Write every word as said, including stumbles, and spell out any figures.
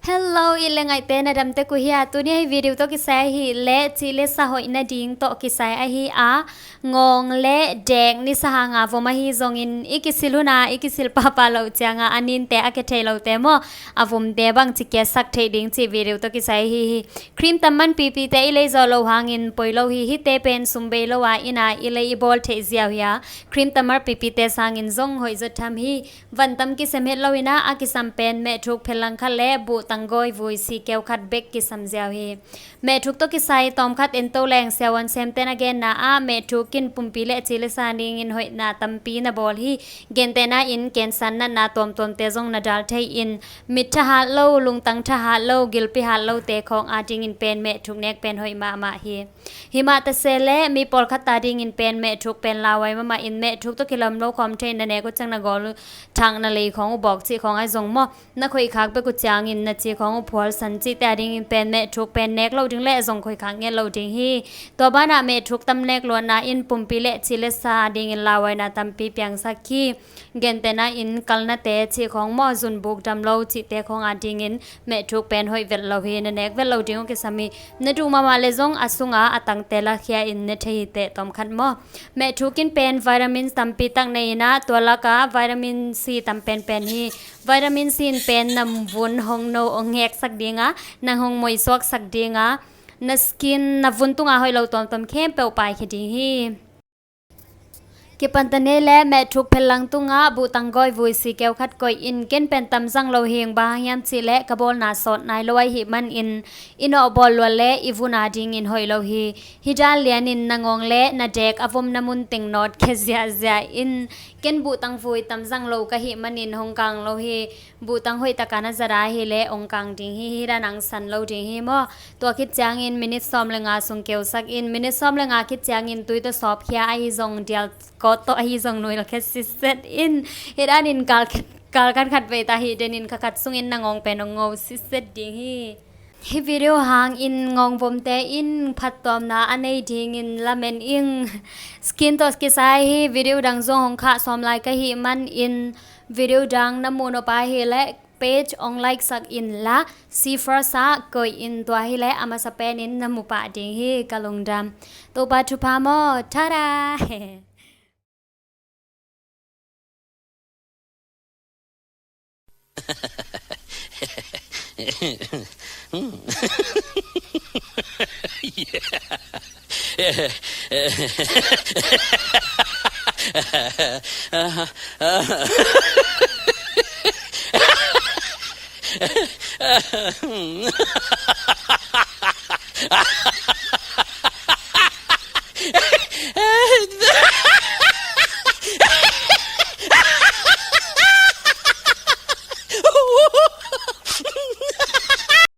Hello, i le ngaihte na damtek uh hia? Tuni a hi video tawh kisai ahi le cih le sa hoih nading tawh kisai ahi a, ngawng le dek nisa hanga vom ahi zongin i kisil huna i kisil pahpah loh cianga a ninte a kethei lote maw, a vomte bang ci kiasak theih ding cih video tawh kisai ahi hi. Cream tam man pipite i lei zawh loh hangin poi lo hi. Hihte pen sum bei lo a ina i lei i bawl theih ziau hi a, cream tam man pipite sangin zong hoih zaw tham hi. Van tam kisem het lo ina a kisam pen mehthuk phellang khat le buhtang gawi vui sikeu khat bek kisam ziau hi. Mehthuk tawh kisai tawmkhat ento leng siavuan semten a genna ah mehthuk in pumpi le ci le sa dingin hoihna tampi na bawl hi. Gentehna in cancer natna tuamtuamte zong na dal thei in, mit thahat lo, lungtang thahat lo, gilpi hat lote khawng a dingin pen mehthuk nek pen hoih mahmah hi. Himah ta se le mi pawlkhat ta dingin pen mehthuk pen lauhuai mahmah in, mehthuk tawh kilawm lo khawm thei na nek uh ciang na gawl uh thak na lei khawng uh bawk cih khawng ai zong maw, na khoihkhak bek uh ciangin na ci khawng uh phualsan cihte a dingin pen mehthuk pen nek loh ding le zong khoihkhak nget loh ding hi. Tua banah mehthuk tam nek luatna in pumpi le ci le sa dingin lauhuaina tampi piangsak hi. Gentehna in kalnate cih khawng maw, zunbuk dam lo cihte khawng a dingin mehthuk pen hoih vet lo hi. Na nek vet lo ding uh kisam hi. Na duh mahmah le zong a sunga a tangte lakhia in ne thei hi teh tawmkhat maw. Mehthuk in pen vitamin tampi tak nei ina tua laka vitamin C tam penpen hi. Vitamin C in pen na vun hong no hong heksak dinga, nang hong moisuaksak dinga, na skin na vun tunga hoih lo tuamtuam khempeuh paikhia ding hi. Kipanta nei le mehthuk phellang tunga buhtang gawi vui sikeu khat koih in, ken pen tam zang lo hing, bang hang hiam cih le ka bawlna sawt nai lo ahih manin i nawh bawl luat le i vuna dingin hoih lo hi. Hih dan lianin na ngawng le na dek a vomna mun teng nawt khia ziahziah in, ken buhtang vui tam zang lo ka hih manin hong kang lo hi. Buhtang hoih taka na zat a hi le hong kang ding hi. Hih dan ang san lo ding hi maw. Tua khit ciangin minit sawm le nga sung keusak in, minit sawm le nga khit ciangin tui tawh sawpkhia ahi zong dial kawt tawh ahi zong nuilkhia sitset in. Hih danin kal khat khat vei ta hi denin kha khat sungin na ngawng pen hong ngo sitset ding hi. Hih video hangin ngawng vomte in phattuamna a nei dingin lamen ing. Skin tawh kisai hi video dang zong hong khah sawm lai ka hih manin video dang na muh nop a hi le page hong like sak in la, see first ah koih in, tua hi le a masa penin na mu pah ding hi. Ka lungdam. Topa thupha maw. Tada!